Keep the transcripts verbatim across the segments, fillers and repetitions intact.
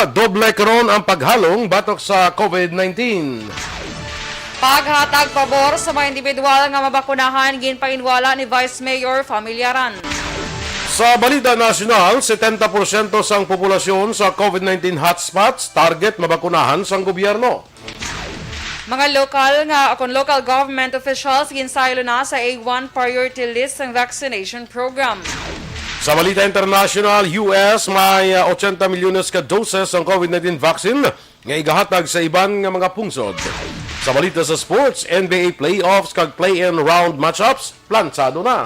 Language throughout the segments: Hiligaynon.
Doble karon ang paghalong batok sa COVID nineteen. Paghatag pabor sa mga individual nga mabakunahan, ginpainwala ni Vice Mayor Familiaran. Sa balita nasyonal, setenta porsyento sang populasyon sa COVID nineteen hotspots target mabakunahan sang gobyerno. Mga lokal nga, kon local government officials, ginsaylo na sa A one priority list sang vaccination program. Sa balita international, U S may, ah, ochenta milyones ka doses sang COVID nineteen vaccine nga igahatag sa iban nga mga pungsod. Sa balita sa sports, N B A playoffs kag play-in round matchups, plansado na.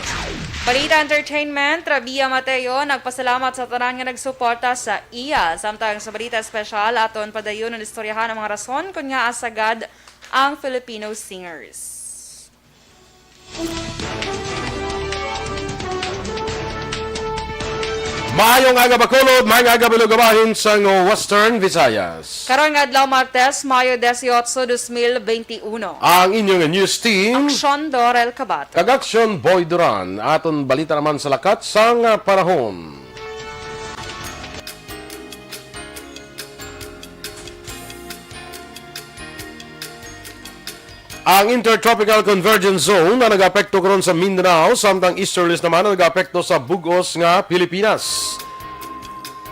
Balita entertainment, Rabia Mateo nagpasalamat sa tanan nga nagsuporta sa iya. Samtang sa balita espesyal, aton padayon istoryahan ang mga rason kon ngaa sagad ang Filipino singers. Maayong aga, Bacolod, maayong aga, Bilog, bahin sang Western Visayas. Karon nga adlaw, Martes, Mayo dieciocho, dos mil veintiuno. Ang inyong news team, Aksyon Dorel Kabato kag Aksyon Boy Duran. Aton balita naman sa lakat sang, ah, panahon. Ang Intertropical Convergence Zone na nag-apekto karon sa Mindanao, samtang easterlies naman na nag-apekto sa bug-os nga Pilipinas.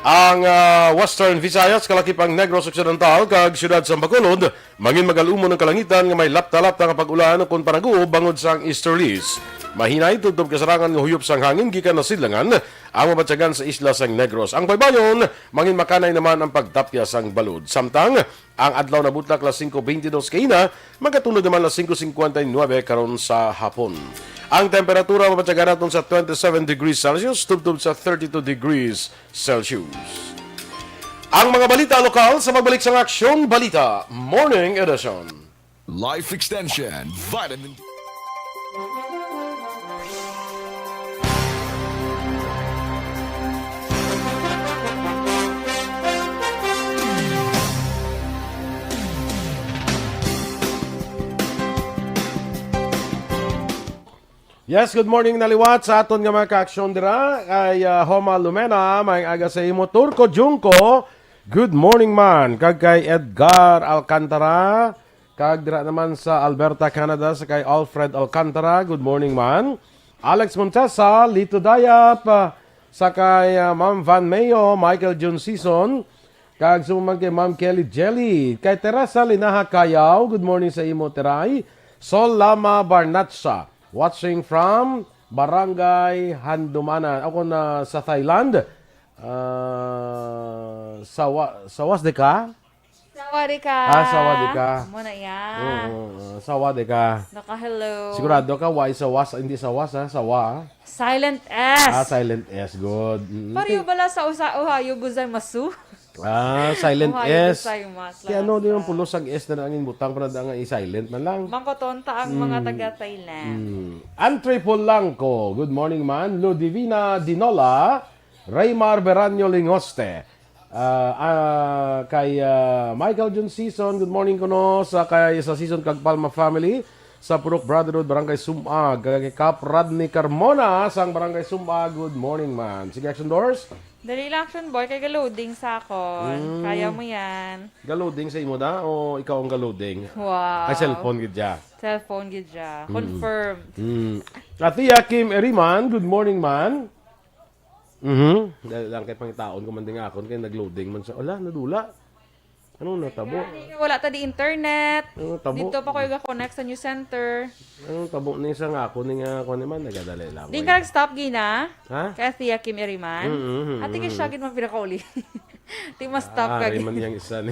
Ang, ah, Western Visayas, kalakip ang Negros Occidental, kag siyudad sa Bacolod, mangin magalumon ang kalangitan nga may lapta-lapta nga pag-ulan kon panaguob bangod sang easterlies. Mahinay tubtob kasarangan nga huyop sang hangin gikan nasidlangan ang mabatyagan sa isla sang Negros. Ang baybayon, mangin makanay naman ang pagtapya sang balod. Samtang ang adlaw na butlak las singko beintidos kaina, magatunod naman las singko singkwenta y nuebe karon sa hapon. Ang temperatura mabatyagan naton sa twenty-seven degrees Celsius tubtob sa thirty-two degrees Celsius. Ang mga balita lokal sa pagbalik sang Aksyon Balita Morning Edition. Life Extension Vitamin D. Yes, good morning na liwat sa aton nga mga ka-aksyon dira. Kay, ah, Homa Lumena, may aga sa imo. Turco Junco, good morning man. Kag kay Edgar Alcantara, kag dira naman sa Alberta, Canada, sa kay Alfred Alcantara, good morning man. Alex Montesa, Lito Dayap, ah, sa kay, ah, Ma'am Van Mayo, Michael Jun Season, kag sa man kay Ma'am Kelly Jelly. Kay Teresa Linaha Kayaw, good morning sa imo, Teray. Sol Lama Barnatsa, watching from Barangay Handumanan. Ako na sa Thailand. Ah, sawa, sawas de ka? Sawadee ka. Ah, sawadee ka. Mo na iya. Oo, oo, sawadee ka. Naka-hello. Sigurado ka, why sawas? Hindi sawas, ha? Sawa, ha? Silent S. Ah, silent S. Good. Mm, Pareho okay. Bala sa usa, Ohayo gozaimasu? Ah, silent Ohayo S. Gozaimasu. Kaya ano, di man pulos ang S na ang butang para na nga i-silent man lang. Mangkotonta ang mga Mm. taga-Thailand. Mm. Antre Polanco, good morning man. Ludivina Dinola, Raymar Beranyo Lingoste. Ah, ah, kay, ah, Michael Jun Season, good morning kuno sa kay sa Season kag Palma family sa Purok Brotherhood, Barangay Sumag. Kay Kap Rodney Carmona sang Barangay Sumag, good morning man. Sige, Action Doors. Dali lang, Action Boy, kay ga-loading sa akon. Mm. Kaya mo yan. Ga-loading sa imo da o ikaw ang ga-loading? Wow. Ay, cellphone gid siya. Cellphone gid siya. Mm. Confirmed. Mm. Ate Kim Eriman, good morning man. Mhm. Dali lang kay pangitaon ko man din nga akon kay nag-loading man siya. Ala, nadula. Anong natabo? Wala ta di internet. Anong tabo? Dito pa ko ga-connect sa News Center. Anong tabo ni sa nga ako ni nga ako ni man? Nagadali lang. Di ka nag-stop, Gina? Ha? Kay Thea Kim Iriman? Mm, mm, Ate, kay mm. Siya gid man pinakauli. Di mas stop Ah, ka, Iriman Gina. Yang isa ni.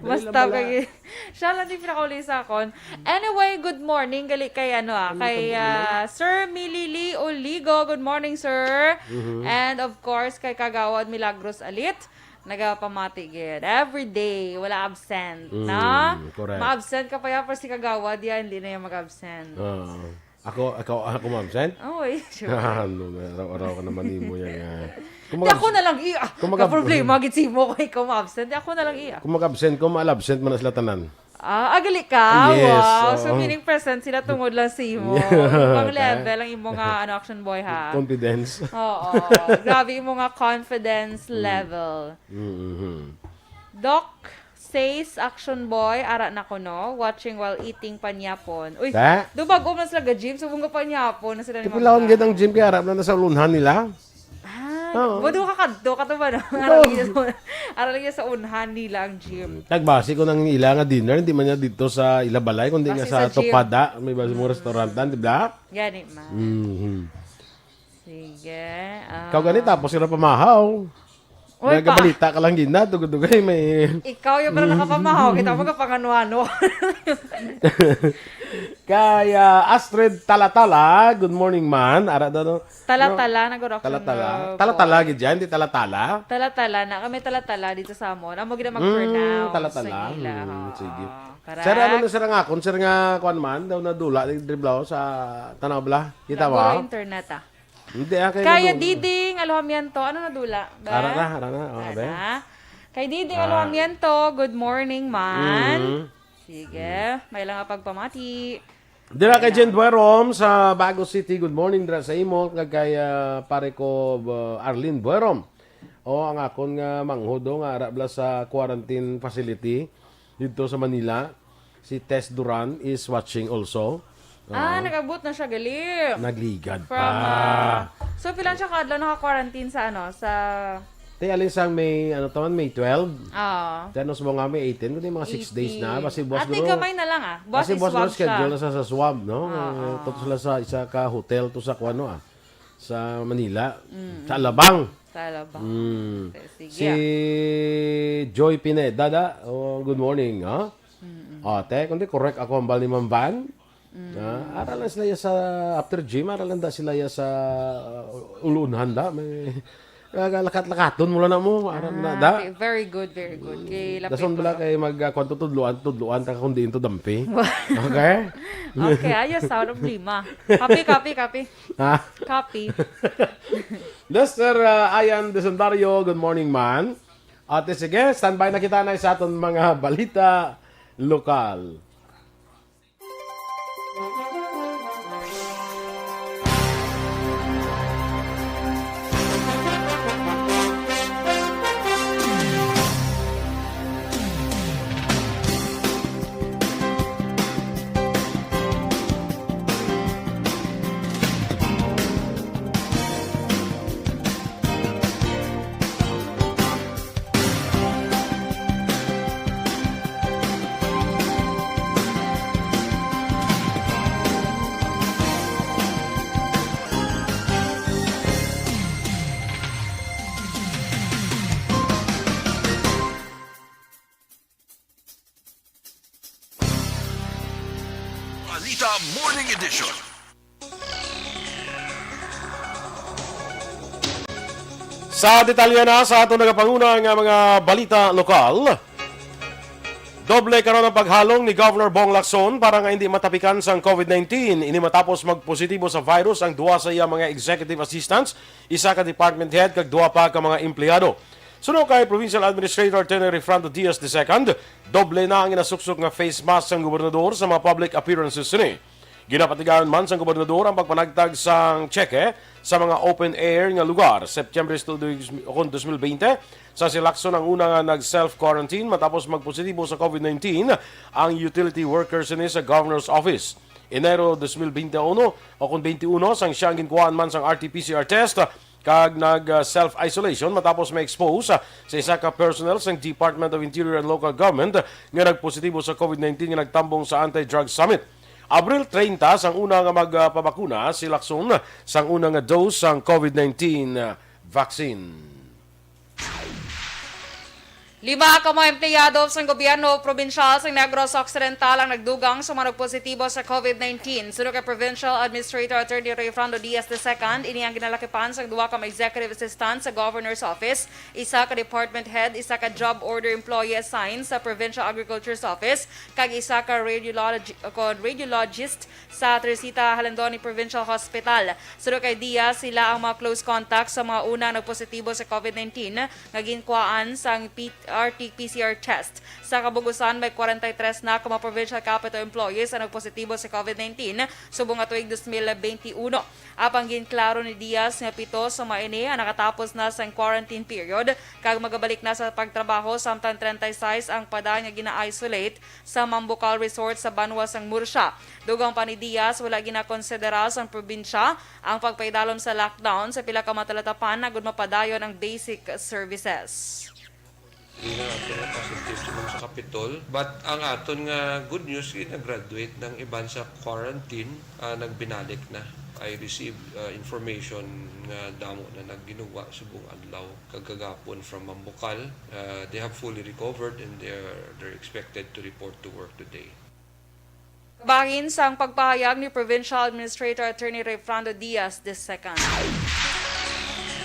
Mas Dali lang stop ka, bala. Gina. Siya lang di pinakauli sa akon. Anyway, good morning. Gali kay ano ah, Ano kay tabo ah, naman? Sir Milili Oligo. Good morning, sir. Mhm. And of course, kay Kagawad Milagros Alit. Nagapamati gid. Every day, wala absent, Mm, no? Correct. Ma-absent ka pa yan, pero si Kagawad yan, hindi na yan mag-absent. Oo. Ako, ako, ako ma-absent? Oo, eh, sure. Ano, araw-araw ka naman imo yan, ah. Kung Di mag-, ako na lang, iya. kung mag-, Ka problema, gid si mo, kung ikaw ma-absent. Di ako na lang, iya. Kung mag-absent ko, ma-absent man na sila tanan. Ah, agali ka? Yes, Wow. So, oo. Meaning present sila tungod lang sa imo. Yeah. Ibang level ang imo nga, ano, action boy, ha? Confidence. Oo. Grabe imo nga confidence Mm. level. Mm-hmm. Doc says, "Action boy, ara na ko, no? Watching while eating panyapon." Uy, Sa? do bago man sila ga-gym, subong ga panyapon na sila ni Ma'am Tipilahon Ga. gid ang gym kay ara na sa ulunhan nila. Ah, Oo. Wado ka kadto, kato ba, no? Oo. Ara lagi sa, ara lagi sa unhan nila ang gym. Tagbasi ko nang ila nga dinner, hindi man niya dito sa ila balay, kundi nga Basi sa sa sa gym. Tupada, may basi mong Mm. restaurantan, di ba? Gani man. Mhm. Sige, Ikaw gani, ah. tapos sila pamahaw. Oy, pa. Nagabalita ka lang, Gina, dugay-dugay, may Ikaw yung pala nakapamahaw, kita mo ka pangano-ano. Kay, ah, Astrid Talatala, good morning, man. Ara daw, no? Talatala, No? na guro Talatala. akong, uh, Talatala, boy. gid yan, di Talatala? Talatala na. Kami Talatala dito sa amon. Amo gid ang Mm, mag-pronounce Talatala. sa ila, Mm, ha. sige. Ah, Sir, ano correct. na, sir, nga akon, sir, nga, kuwan man, daw nadula, di, di bla, sa tanaw bla? Kita mo, Naguro ah? internet, ah. Hindi, ah, kay Kaya nag- Diding Alojamiento, ano nadula, be? Ara na, ara na, oh, Ara be. na. Kay Diding Ah. Alojamiento, good morning, man. Mm. Sige, may lang nga pagpamati. Dira kay Ayan. Jen Buerom sa Bago City, good morning dira sa imo, kag kay, ah, pare ko, uh, Arlene Buerom. O, ang akon nga manghod, o, nga ara bala sa quarantine facility didto sa Manila. Si Tess Duran is watching also. Ah, Oo. nag-abot na siya, gali. Nagligad From, pa. ah, so, pila siya ka adlaw naka-quarantine sa, ano, sa Te, alin sang May, ano to man, May twelve? Oo. Te, ano, subong nga May eighteen, kundi mga six days na. Eighteen. Basi buwas Ate, guro, gamay na lang, ah. Buwas basi is buwas swab guro schedule siya. na sa, sa swab, no? Oo. Eh, to sila sa isa ka hotel to sa kuwano, ah, sa Manila. Mm-mm. Sa Alabang. Sa Alabang. Mm. Te, sige, Si ah. Joy Pineda, da. Oh, good morning, ha? Mm-mm. Oh, te, kundi correct ako ang bal ni Ma'am Van. Mm. Ah, ara lang sila ya sa after gym, ara lang da sila ya sa, uh, ulunhan da. May, ah, lakat-lakaton mo lang na mo. Ara na Ah, da. okay. Very good, very good. Kay lapit Dason mo bala to. kay mag, ah, kwanto tudluan, tudluan ta kung diin to dampi. Okay? Okay, ayos, ah, walang problema. Copy, copy, copy. Ha? Copy. Mister, ah, Ayan Desandario, good morning, man. Ate, sige, standby na kita na sa aton mga balita lokal. Balita Morning Edition. Sa detalye na sa aton nagapanguna nga mga balita lokal, doble karon ang paghalong ni Governor Bong Lacson para nga hindi matapikan sang covid nineteen. Ini matapos magpositibo sa virus ang duha sa iya mga executive assistants, isa ka department head kag duha pa ka mga empleyado. Suno kay Provincial Administrator Attorney Refrando Diaz the second, doble na ang ginasuksok nga face mask sang gobernador sa mga public appearances sini. Ginapatigayon man sang gobernador ang pagpanagtag sang tseke sa mga open air nga lugar, September two, dos mil twenty, sa si Lacson ang una nga nag-self-quarantine matapos magpositibo sa covid nineteen ang utility worker sini sa governor's office. Enero dos mil bente uno o kon bente uno, sang siya ang ginkuhaan man sang R T P C R test, kag nag, ah, self-isolation matapos ma-expose, ah, sa isa ka personnel sang Department of Interior and Local Government nga nagpositibo sa covid nineteen nga nagtambong sa Anti-Drug Summit. Abril treinta sang una nga magpabakuna si Lacson sang una nga dose sang covid nineteen vaccine. Lima ka mga empleyado sang gobyerno probinsyal sa Negros Occidental ang nagdugang sa mga nagpositibo sa covid nineteen. Suno kay Provincial Administrator Attorney Rayfrando Diaz the second, ini ang ginalakipan sang duha ka mga executive assistant sa Governor's Office, isa ka department head, isa ka job order employee assigned sa Provincial Agriculture's Office, kag isa ka radiology, kon radiologist sa Teresita Jalandoni Provincial Hospital. Suno kay Diaz, sila ang mga close contacts sa mga unang nagpositibo sa covid nineteen nga ginkuhaan sang P-, R T P C R test. Sa kabug-usan, may kwarenta y tres na ka mga provincial capital employees ang nagpositibo sa COVID nineteen subong nga tuig dos mil benti uno. Apang ginklaro ni Diaz nga pito sa mga ini ang nakatapos na sang quarantine period kag magabalik na sa pagtrabaho, samtang treinta y seis ang padayon nga gina-isolate sa Mambucal Resort sa banwa sang Murcia. Dugang pa ni Diaz, wala ginakonsidera sang probinsya ang pagpaidalom sa lockdown sa pila ka mga talatapan agud mapadayon ang basic services. Hindi na aton nga positive sa mga sa Kapitol. But ang aton nga good news, eh, nag-graduate ng iban sa quarantine, ah, nagbinalik na. I received, ah, information nga damo na nagginuwa subong adlaw kagagapon from Mambucal. Ah, they have fully recovered and they're, they're expected to report to work today. Bahin sang pagpahayag ni Provincial Administrator Attorney Rayfrando Diaz the second.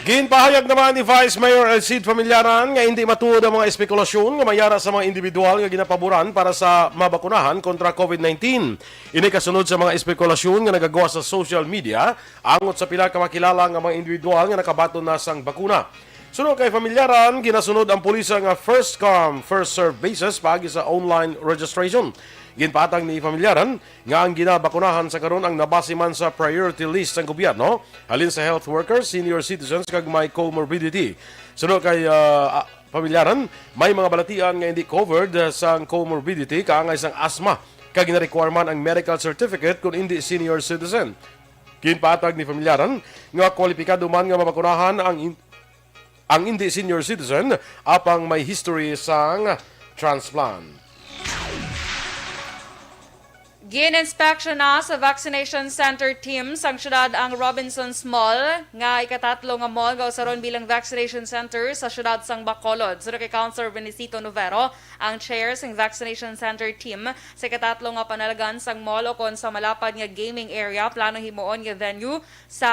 Ginpahayag naman ni Vice Mayor Elcid Familiaran nga hindi matuod ang mga espekulasyon nga may ara sa mga individual nga ginapaboran para sa mabakunahan kontra COVID nineteen. Ini kasunod sa mga espekulasyon nga nagagwa sa social media angot sa pila ka makilala nga mga individual nga nakabaton na sang bakuna. Suno kay Familiaran, ginasunod ang pulisa nga first come, first serve basis paagi sa online registration. Ginpatag ni Familiaran nga ang ginabakunahan sa karon ang nabase man sa priority list sang gobyerno halin sa health workers, senior citizens kag may comorbidity. Suno kay ah, ah, Familiaran, may mga balatian nga hindi covered ah, sang comorbidity kaangay sang asthma kag gina-require man ang medical certificate kon hindi senior citizen. Ginpatag ni Familiaran nga kwalipikado man nga mabakunahan ang in- ang hindi senior citizen apang may history sang transplant. Gin-inspection na sa vaccination center team sang syudad ang Robinsons Mall, nga ikatatlo nga mall nga usaron bilang vaccination center sa syudad sang Bacolod. Suno kay Councilor Benicito Novero, ang chair sang vaccination center team sa ikatatlo nga panalagan sang mall ukon sa malapad nga gaming area, plano himuon nga venue sa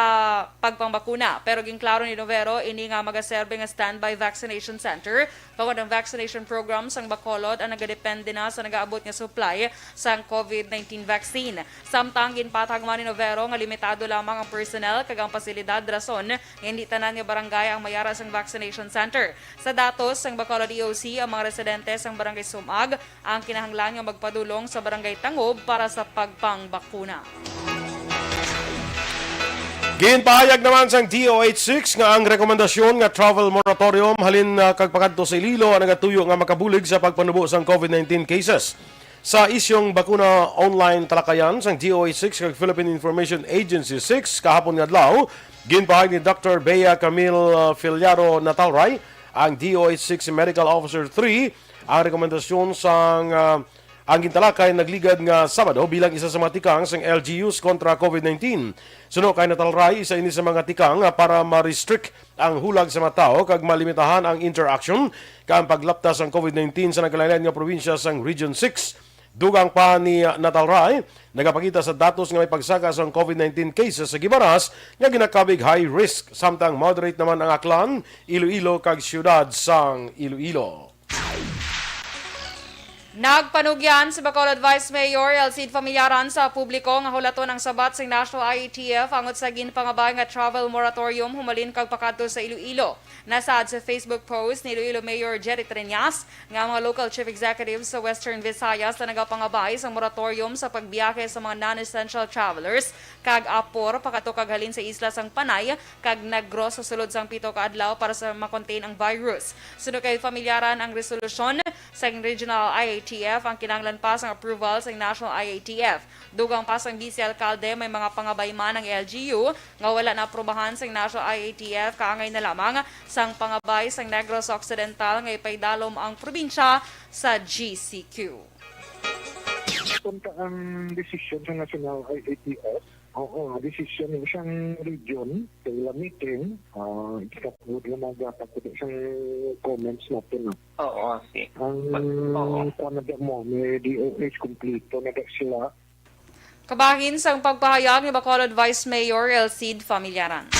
pagpangbakuna. Pero ginklaro ni Novero ini nga magaserbe nga standby vaccination center, bangod ang vaccination program sang Bacolod ang nagadepende na sa nagaabot nga supply sang COVID nineteen vaccine. Samtang ginpatag man ni Novero nga limitado lamang ang personnel kag ang pasilidad, rason nga hindi tanan nga barangay ang mayara sang vaccination center. Sa datos sang Bacolod E O C, ang mga residente sang Barangay Sumag ang kinahanglan nga magpadulong sa Barangay Tangob para sa pagpangbakuna. Ginpahayag naman sang D O H six nga ang rekomendasyon nga travel moratorium halin ah, kag pakadto sa Iloilo ang nagatuyo nga makabulig sa pagpanubo sang COVID nineteen cases. Sa isyong bakuna online talakayan sang D O H six kag Philippine Information Agency six kahapon nga adlaw, ginpahayag ni Doctor Bea Camille ah, Filiaro Natalray, ang D O H six Medical Officer three, ang rekomendasyon sang ah, ang gintalakay nagligad nga Sabado bilang isa sa mga tikang sang L G Us kontra COVID nineteen. Suno kay Natalray, isa ini sa mga tikang nga para ma-restrict ang hulag sa mga tawo kag malimitahan ang interaction kag ang paglapta sang COVID nineteen sa nagkalain-lain nga probinsya sang Region six. Dugang pa ni Natalray, nagapakita sa datos nga may pagsaka sang COVID nineteen cases sa Guimaras nga ginakabig high risk, samtang moderate naman ang Aklan, Iloilo kag siyudad sang Iloilo. Nagpanugyan si Bacolod Vice Mayor Elcid Familiaran sa publiko nga hulaton ang sabat sing National I A T F angot sa ginpangabay nga travel moratorium humalin kag pakadto sa Iloilo. Nasaad sa Facebook post ni Iloilo Mayor Jerry Treñas nga ang mga local chief executives sa Western Visayas na nagapangabay sa moratorium sa pagbiyahe sa mga non-essential travelers kag apor pakadto kag halin sa isla sang Panay kag Negros sa sulod sang pito ka adlaw para sa ma-contain ang virus. Suno kay Familiaran, ang resolusyon sang Regional I A T F ang kinahanglan pa sang approval sang National I A T F. Dugang pa sang vice alkalde, may mga pangabay man ang L G U nga wala naaprubahan sang National I A T F, kaangay na lamang sang pangabay sang Negros Occidental nga ipaidalom ang probinsya sa G C Q. Punta ang desisyon sa National I A T F. Oo, desisyon ng isang region sa ila meeting. Uh, ikatungod na magpapagod isang comments natin. No? Oo, si. Ang Oo. Kuwan na mo, may D O H, kumplito na sila. Kabahin sang pagpahayag ni Bacolod Vice Mayor Elcid Familiaran.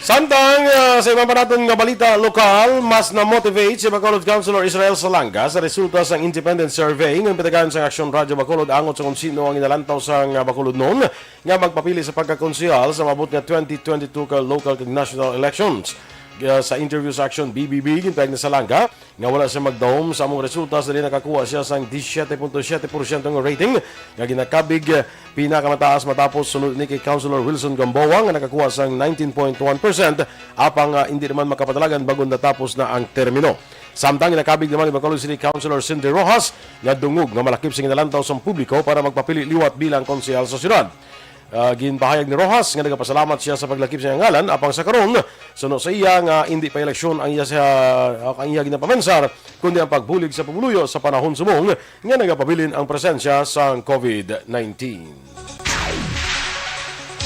Samtang ah, sa iban pa naton nga balita lokal, mas na-motivate si Bacolod Councilor Israel Salanga sa resulta sang independent survey nga pitagan sang Aksyon Radyo Bacolod angot sa kung sino ang inalantaw sang Bacolodnon nga magpapili sa pagkakonsehal sa maabot nga twenty twenty-two ka local kag national elections. Uh, sa interview sa Aksyon B B B, ginpahayag ni Salanga nga wala siya magdahom sa among resulta, sa diin nakakuha siya sang disisiete punto siyete porsyento nga rating nga ginakabig, uh, pinakamataas matapos sunod ni kay Councilor Wilson Gamboa nga nakakuha sang nineteen point one percent, apang, uh, hindi naman makapadalagan bag-o natapos na ang termino. Samtang ginakabig naman ni Bacolod City Councilor Cindy Rojas nga dungog nga malakip sing nalantaw sang publiko para magpapili liwat bilang konsehal sa syudad. Ah, ginpahayag ni Rojas nga nagapasalamat siya sa paglakip sa iyang ngalan, apang sa karon, suno sa iya nga hindi pa eleksyon ang iya sa, ang iya ginapamansar, kundi ang pagbulig sa pumuluyo sa panahon subong nga nagapabilin ang presensya sang COVID nineteen.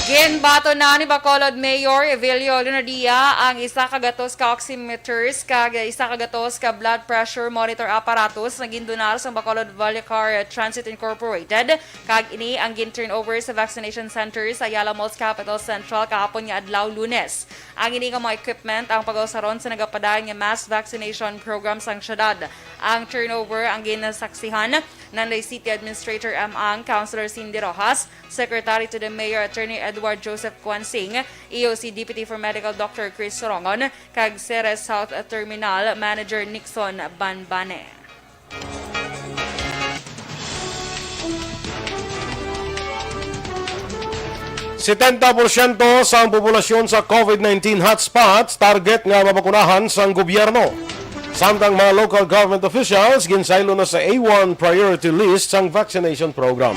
Ginbaton na ni Bacolod Mayor Evelio Lunardia ang isa ka gatos ka oximeters kag isa ka gatos ka blood pressure monitor apparatus nga gindunar sa Bacolod Vallecar Transit Incorporated, kag ini ang gin-turnover sa vaccination center sa Ayala Malls Capital Central kahapon nga adlaw, Lunes. Ang ini nga mga equipment ang pag-usaron sa nagapadayon nga mass vaccination program sang syudad. Ang turnover ang ginasaksihan nanday City Administrator M. Ang, Councilor Cindy Rojas, Secretary to the Mayor Attorney Edward Joseph Quansing, E O C Deputy for Medical Doctor Chris Sorongon, kag Ceres South Terminal Manager Nixon Banbane. Setenta porsyento sang populasyon sa COVID nineteen hotspots target nga mabakunahan sang gobyerno. Samtang mga local government officials ginsaylo na sa A one priority list sang vaccination program.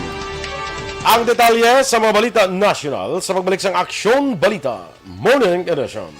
Ang detalye sa mga balita nasyonal sa pagbalik sang Aksyon Balita Morning Edition.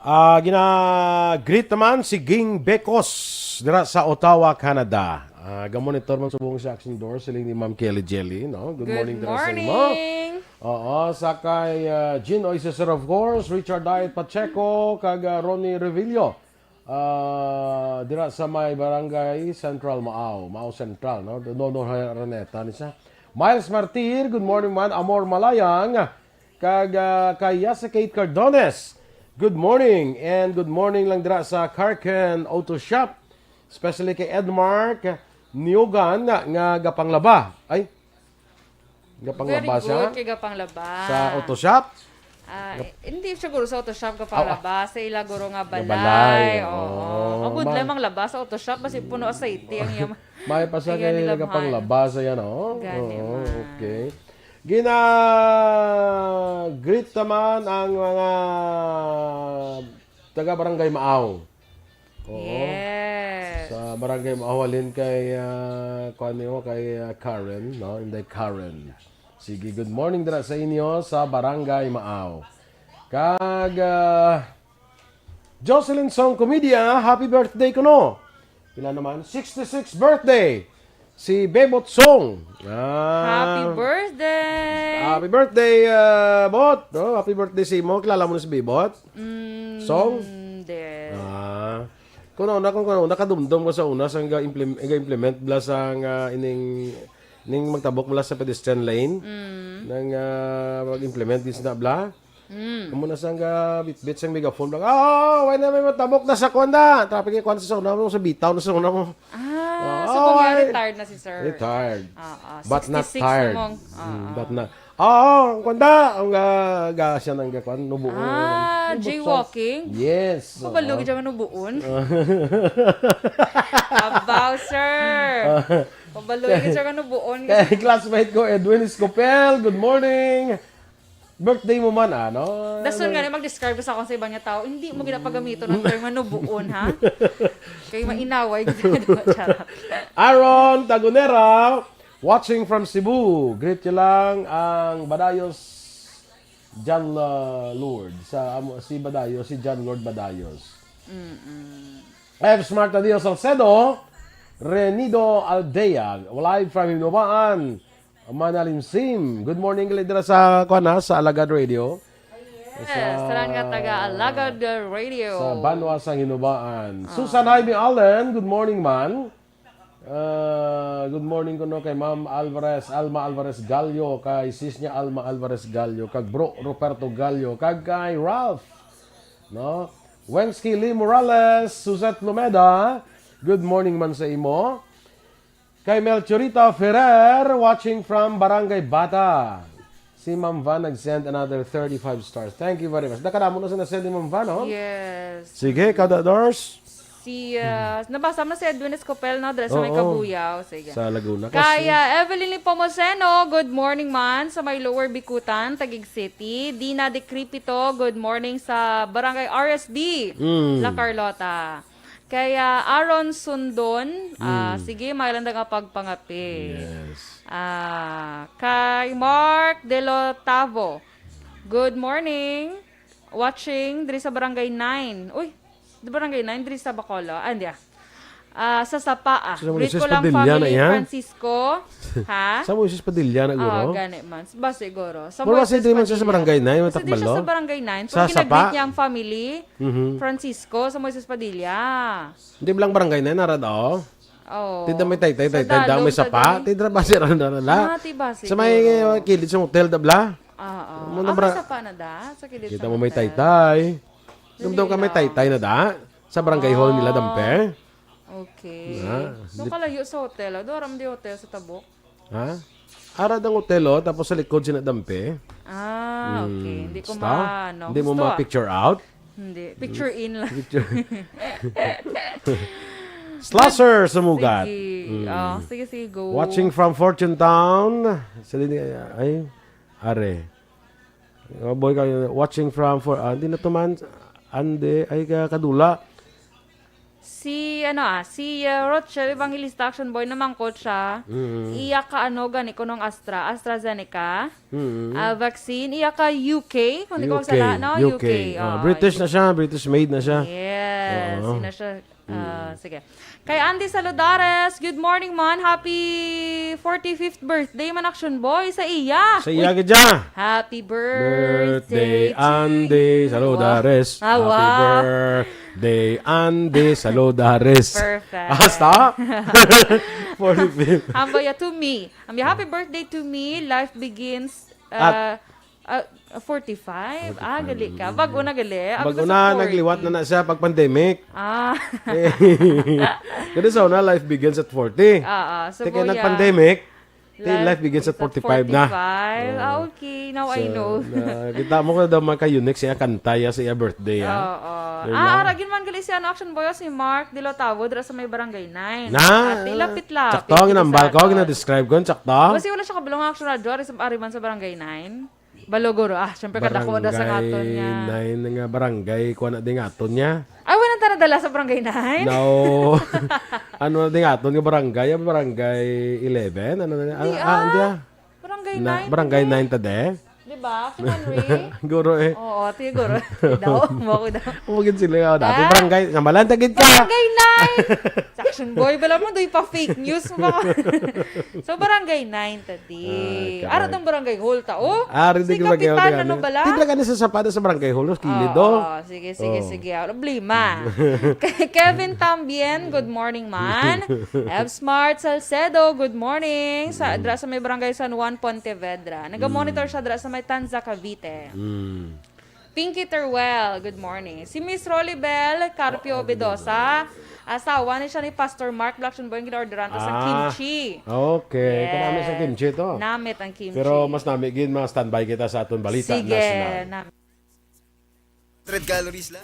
Ah, gina-greet naman si Ging Becos dira sa Ottawa, Canada. Ah, ga-monitor man subong sa action door, siling ni Ma'am Kelly Jelly, no? Good morning dira sa imo. Morning! Oo, sa kay, ah, Jean Oy Cesar, of course, Richard Diet Pacheco, kag, ah, Ronnie Revillo. Ah, dira sa may Barangay Central, Mao, Mao Central, no? Nono Araneta ni siya. Miles Martir, good morning man. Amor Malayang, kag, ah, kay Yasa Kate Cardones, good morning. And good morning lang dira sa Karken Auto Shop, especially kay Edmark Niogan nga gapanglaba. Ay, gapanglaba siya? Very good, kay gapanglaba. Sa auto shop? Ah, hindi siguro sa auto shop gapanglaba, sa ila guro nga balay. Nga balay, oo. Oo. Ang budlay ma- manglaba sa auto shop, basi puno aseite ang iyang May pa sa kay nilabhan. Gapanglaba sa yan, oh. Gani, oo, man. Okay. Gina-greet naman ang mga taga Barangay Maaw. Oo. Yes. Sa Barangay Maaw, halin kay, ah, kuwan niyo, kay, ah, Karen, no? Inday Karen. Sige, good morning dira sa inyo sa Barangay Maaw. Kag, ah, Jocelyn Song Comedia, happy birthday kuno. Pila naman? Sixty-six birthday. Si Bebot Song. Ah. Happy birthday! Happy birthday, ah, Bot. No? Happy birthday sa imo. Kilala mo na si Bebot? Mm, Song? Hindi. Ah. Kuno una, kuno una, kadumdom ko sa una, sa nga implement, nga implement bala sa nga ining, ning magtabok bala sa pedestrian lane. Mm. Nang, ah, mag-implement din sila bala. Mm. Amo na sang, ah, bitbit sang megaphone bala. Ah, wala na may matabok na sa kuwan na. Traffic yung kuwan sa una mo, sa bitaw na sa una mo. Ah, so kung nga retired na si sir. Retired. Ah, ah, but not tired. Sixty-six na mong, ah, mm, ah, but not. Ah, ang kuwan da, ang, ah, ga-, siya nang gakuan, nubuon. Ah, jaywalking? Yes. Kabalo gid siya nga nubuon. Abaw, sir. Kabalo gid siya nga nubuon. Kay classmate ko, Edwin Escopel, good morning. Birthday mo man, ano? Dason nga na mag-describe sa akong sa iban nga tao, hindi mo ginapagamiton ang term nga nubuon, ha? Kay mainaway gid. Charot. Aaron Tagunera, watching from Cebu. Greet niyo lang ang Badayos John, uh, Lord. Sa amo, si Badayos, si John Lord Badayos. Mm-mm. F. Smart Adio Salcedo, Renido Aldea, live from Hinobaan. Manalimsim. Good morning, gali dira sa, kuwan na, sa Alagad Radio. Yes, sa tanan nga taga Alagad Radio. Sa banwa sa Hinobaan. Ah. Susan Ivy Allen, good morning, man. Ah, good morning kuno kay Ma'am Alvarez, Alma Alvarez Gallo, kay sis niya Alma Alvarez Gallo, kag Bro Roberto Gallo, kag kay Ralph, no? Wensky Lee Morales, Suzette Lumeda, good morning man sa imo. Kay Melchorita Ferrer, watching from Barangay Bata. Si Ma'am Van nag-send another thirty-five stars. Thank you very much. Nakadamo na sa na-send ni Ma'am Van, oh. Yes. Sige, kada Dors. Si, uh, nabasa mo na si Edwin Escopel, no? Dres sa may Oo. Kabuyaw. Sige. Sa Laguna. Kay, uh, Evelyn Nepomuceno, good morning man sa may Lower Bicutan, Taguig City. Dina Decrepito, good morning sa Barangay R S D, Mm. La Carlota. Kay, ah, Aaron Sundon, ah, Mm. sige, may landa nga pagpangapi. Yes. Ah, kay Mark De Lo Tavo, good morning. Watching diri sa Barangay nine. Uy, di Barangay nine, diri sa Bacolod. Ah, hindi, ah. Ah, sa Sapa, ah. Sa Greet Moises ko lang Padilla na family, iya? Francisco. Ha? Sa Moises Padilla na, guro? Ah, gani man. Ba, siguro. Sa Pero Moises kasi di man siya sa Padilla. Barangay nine, Kasi di siya matakbalo? Sa Barangay nine. Sa Pero Sapa? Gina-greet niya ang family, Mhm. Francisco, sa Moises Padilla. Di ba lang Barangay nine, nara daw? Oo. Tinda may taytay, Sa taytay, daw Dalom, may sa Sapa. Dali. Tinda ba si Rana na? Ah, ti ba, Sa may, siguro. Eh, kilid sa hotel, da bla? Ah, ah. Mo na Ah, bra- may Sapa na da? Sa kilid Kita sa mo may hotel. Taytay. Dali Dumdum ka may lang. Taytay na da? Sa barangay hall nila, Ah. Dampe? Okay. Ah, So, di- kalayo sa hotel, ah. Doon, aram di hotel sa Tabok. Ha? Ara dang hotel, oh, tapos sa likod sina Dampe. Ah, okay. Hmm, Hindi ko basta? ma-, ano. Hindi mo Gusto, ah. ma-picture out? Hindi. Picture in lang. Picture. Slasher, sumugat. Sige. Mm. Ah, sige, sige, go. Watching from Fortune Town. Sa din, ay, are. Oh, boy, kayo, watching from for, ah, hindi na to man. Ande, ay, ka-, kadula. Si, ano, ah, si, uh, Rochelle Evangelista, Action Boy, namangkot siya. Mm. Iya ka, ano, gani, kunong Astra, AstraZeneca, Mm. ah, vaccine. Iya ka U K, kung di ko U K, magsala, no? U K. Ah, British na siya, British made na siya. Yes, Oo. yun na siya. Ah, sige. Kay Andy Saludares, good morning, man. Happy forty-fifth birthday, man, Action Boy, sa iya. Sa iya gid siya. Happy birthday, Birthday, Andy Saludares. Ah, Happy wow. Birthday, Andy Saludares. Perfect. Hasta? forty-fifth. Ambaya to me. Ambaya, happy birthday to me. Life begins At- uh, uh, forty-five. Ah, gali ka. Bago na gali. Ako Bago sa na, forty. Nagliwat na na siya pag pandemic. Ah. Kaya sa una, life begins at forty. Ah, ah. So, Kaya Boya, nag-pandemic, ti life life begins at begins at forty-five na. forty-five. Ah, Oo. Okay, now I So, know. na, kita mo ko daw magka-unique siya, kanta ya sa iya birthday, ha? Oo. Diba? Ah, ara gid man gali siya, no, Action Boy, si Mark Dilo Tawod, ra sa may Barangay nine. Na, Ate, lapit-lapit. Sakto, ang Dito ginambal sa ko, aton. Ginadescribe ko, sakto. Kasi wala siya kabalong Action Radio, ari sa, ari man sa Barangay nine. Balogoro. Ah, syempre, kadako da sa Barangay aton nga. nine nga barangay, kuha na din aton niya. Ay, wala na dala sa Barangay nine? No. Ano na din aton nga barangay? Ang barangay eleven? Ano na? Hindi, Ah, ah, hindi, ah. Barangay Na, nine. barangay Hindi. nine ta de? Di ba? Si Manri? Guro eh. Oo, tiyo, guro. Daw, mo ako daw. Umagin sila nga dati. Ah. Barangay, sambalan, tagid ka. Barangay nine! Sa Action Boy, bala mo, doy pa fake news mo ba? So, Barangay nine, tadi. Ay, karay. Ara tong Barangay Hall, ta, oh. Ah, rin Si di barangay Kapitan, Hall, ano ano? bala? Tindra ka na sa sapada sa barangay hall, no? Kilid, Oo, oh. sige, sige, Oh. sige. Wala problema. Kevin Tambien, good morning, man. F Smart Salcedo, good morning. Sa, dra sa may Barangay San Juan, Pontevedra. Naga-monitor siya dra sa may Tanza, Cavite. Mm. Pinky Teruel, good morning. Si Miss Rolibel Carpio Obidosa, asawa ni siya ni Pastor Mark Blackson Boy, ang gina-orderan to sa Ah, kimchi. Okay. Yes. Panami sa kimchi to. Namit ang kimchi. Pero mas nami gid, mga standby kita sa aton balita Sige, nasyonal. namit. Hundred calories lang.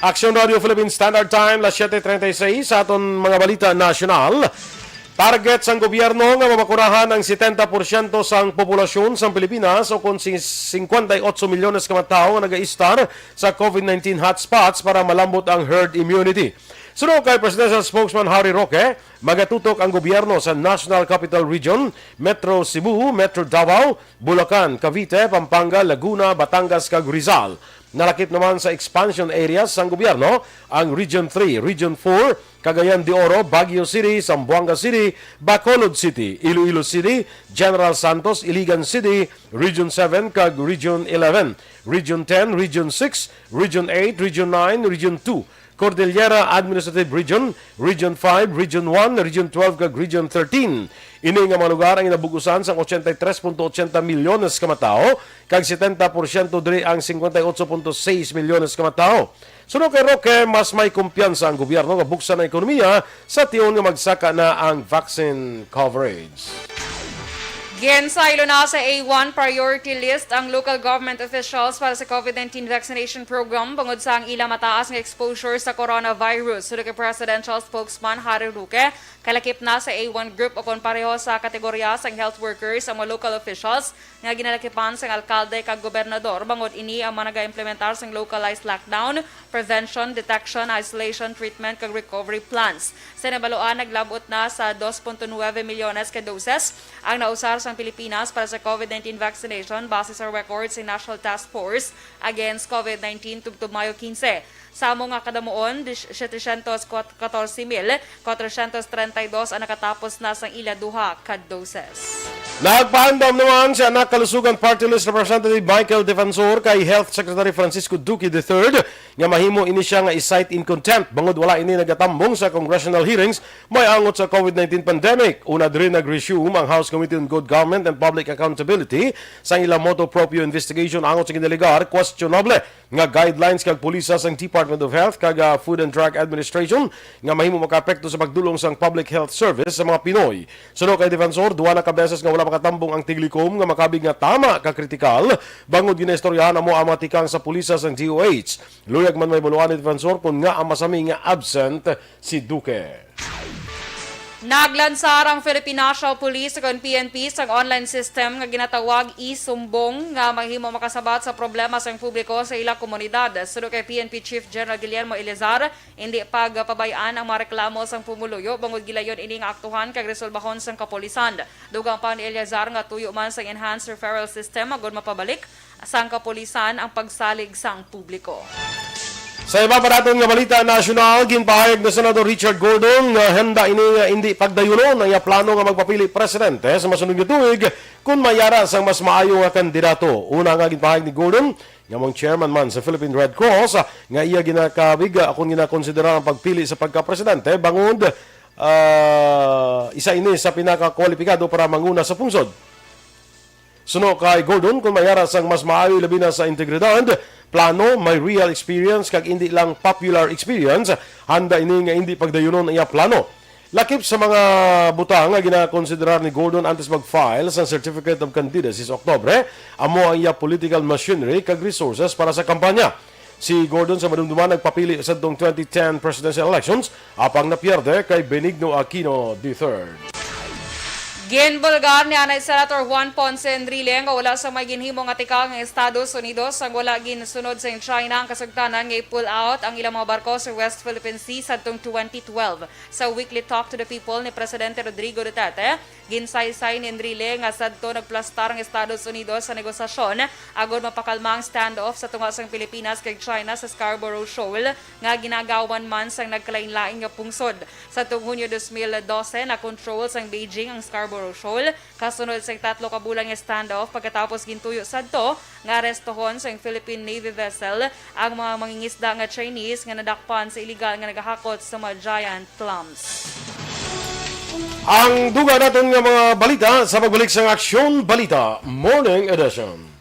Action Radio Philippine Standard Time, las siete treinta y seis. Sa aton mga balita nasyonal, target sang gobyerno nga mabakunahan ang setenta porsyento sang populasyon sang Pilipinas, o kon si cincuenta y ocho milyones ka mga tawo nga nagaistar sa COVID nineteen hotspots para malambot ang herd immunity. Suno kay Presidential Spokesman Harry Roque, magatutok ang gobyerno sa National Capital Region, Metro Cebu, Metro Davao, Bulacan, Cavite, Pampanga, Laguna, Batangas, kag Rizal. Nalakip naman sa expansion areas sang gobyerno ang Region three, Region four, Cagayan de Oro, Baguio City, Zamboanga City, Bacolod City, Iloilo City, General Santos, Iligan City, Region seven, kag Region eleven, Region ten, Region six, Region eight, Region nine, Region two, Cordillera Administrative Region, Region five, Region one, Region twelve, kag Region thirteen. Ini nga mga lugar ang ginabugusan sang ochenta y tres punto ochenta milyones ka matawo, kag setenta porsyento diri ang cincuenta y ocho punto seis milyones ka matawo. Suno kay Roque, mas may kumpiyansa ang gobyerno nga buksan ang ekonomiya sa tion nga magsaka na ang vaccine coverage. Ginsaylo na sa A one priority list ang local government officials para sa COVID nineteen vaccination program bangod sa ang ila mataas nga exposure sa coronavirus. Suno kay Presidential Spokesman Harry Roque, kalakip na sa A one group ukon pareho sa kategorya sang health workers ang mga local officials nga ginalakipan sang alkalde kag gobernador, bangod ini ang mga nagaimplementar sang localized lockdown, prevention, detection, isolation, treatment, kag recovery plans. Sa nabaluan, naglab-ot na sa dos punto nuwebe milyones ka doses ang nausar sang Pilipinas para sa COVID nineteen vaccination base sa record sa National Task Force Against COVID nineteen tubtob Mayo quince. Sa amo nga kadamuon, dis-, setecientos katorse mil kwatrocientos treinta y dos ang nakatapos na sang ila duha ka doses. Nagpaandam naman si Anak Kalusugan Party List Representative Michael Defensor kay Health Secretary Francisco Duque the third nga mahimo ini siya nga i-cite in contempt bangod wala ini nagatambong sa congressional hearings may angot sa COVID nineteen pandemic. Una diri nag-resume ang House Committee on Good Government and Public Accountability sa ila motu proprio investigation angot sa ginalegar questionable nga guidelines kag pulisa sang Department of Health kag, ah, Food and Drug Administration nga mahimo makaapekto sa pagdulong sang public health service sa mga Pinoy. Suno kay Defensor, duha na ka beses nga wala makatambong ang tiglikom nga makabig nga tama ka kritikal bangod ginaistoryahan amo ang mga tikang sa pulisa sang D O H. Luyag man may baluan ni Defensor kon ngaa masami nga absent si Duque. Naglansar ang Philippine National Police o P N P sang online system nga ginatawag e-Sumbong nga mahimo makasabat sa problema sang publiko sa ila komunidad. Suno kay P N P Chief General Guillermo Eleazar, hindi pagpabay-an ang mga reklamo sang pumuluyo bangod gilayon ini nga aktuhan kag resolbahon sang kapulisan. Dugang pa ni Eleazar nga tuyo man sang enhanced referral system agod mapabalik sang kapulisan ang pagsalig sang publiko. Sa iba pa naton nga balita nasyonal, ginpahayag ni Senador Richard Gordon nga handa ini nga indi pagdayunon ang iya plano nga magpapili presidente sa masunod nga tuig kon may ara sang mas maayo nga kandidato. Una nga ginpahayag ni Gordon nga amo ang chairman man sa Philippine Red Cross, ah, nga iya ginakabig, ah, akon ginakonsidera ang pagpili sa pagkapresidente bangod, ah, isa ini sa pinakakwalipikado para manguna sa pungsod. Suno kay Gordon, kon may ara sang mas maayo, labi na sa integridad, plano, may real experience, kag indi lang popular experience, handa ini nga indi pagdayunon ang iya plano. Lakip sa mga butang nga ginakonsiderar ni Gordon antes mag-file sang Certificate of Candidacy sa Oktubre, amo ang iya political machinery kag resources para sa kampanya. Si Gordon sa madumduman nagpapili sa tong twenty ten presidential elections, apang napierde kay Benigno Aquino the third. Ginbulgar ni anay Senator Juan Ponce Enrile nga wala sa may ginhimo nga tikang ang Estados Unidos sang wala ginsunod sang China ang kasugtanan nga i-pull out ang ilang mga barko sa West Philippine Sea sadtong twenty twelve. Sa weekly Talk to the People ni Presidente Rodrigo Duterte, ginsaysay ni Enrile nga sadto nagplastar ang Estados Unidos sa negosasyon agod mapakalma ang standoff sa tunga sang Pilipinas kag China sa Scarborough Shoal nga ginagawan man sang nagkalainlain nga pungsod. Sadtong Hunyo dos mil dose, na-control sang Beijing ang Scarborough Shoal kasunod sang tatlo ka bulan nga standoff pagkatapos gintuyo sadto nga arestohon sang Philippine Navy vessel ang mga mangingisda nga Chinese nga nadakpan sa iligal nga nagahakot sa mga giant clams. Ang dugang naton nga mga balita sa pagbalik sang Aksyon Balita Morning Edition.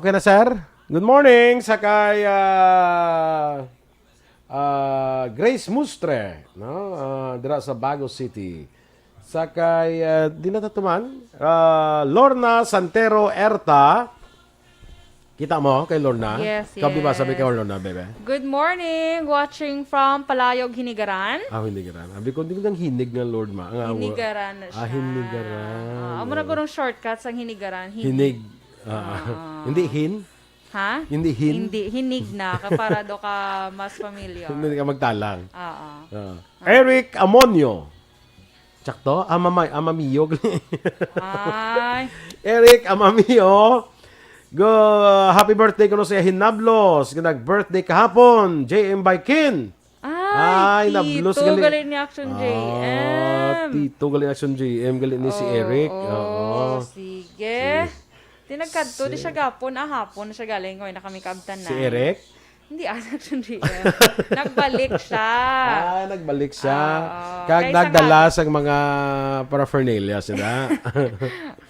Pena, sir. Good morning sa kay, ah, ah, Grace Mustre, no? Ah, dira sa Bago City. Sa kay, ah, di na ta tuman, ah, Lorna Santero Erta. Kita mo kay Lorna? Yes, Kabi ba sabi kay yes. Lorna, bebe? Good morning, watching from Palayog, Hinigaran. Ah, Hinigaran. Abi ko, hindi ko nang hinig nga Lord ma. Nga, wa- Hinigaran na Ah, siya. Hinigaran. Ah, amo na gurong shortcut sang Hinigaran. Hinig. Hinig. Ah. Ah. Hindi hin? Ha? Hindi hin? Hindi, hinig na. Ka para do ka mas familiar. Hindi ka magtalang. Oo. Ah. Eric Amonio. Sakto? Amamay, Amamio. Ay. Eric Amamio. Go, happy birthday kuno sa Hinablos. Nga nag-birthday kahapon. J M Baikin. Ay, Ay, nablos tito, gali. Gali ni Action Ah, J M. Tito, gali ni Action J M, gali ni si Oo, Eric. Oo, Oo. Sige. Si- Di nagkadto, di siya Sir. Gapon, ah, hapon na siya galing, oy, na kami kaabtanan. Si Eric? Hindi, ah, Action J M. Nagbalik siya. Ah, nagbalik siya. Oo. Kag Kay sa nagdala nga- sang mga paraphernalia sila.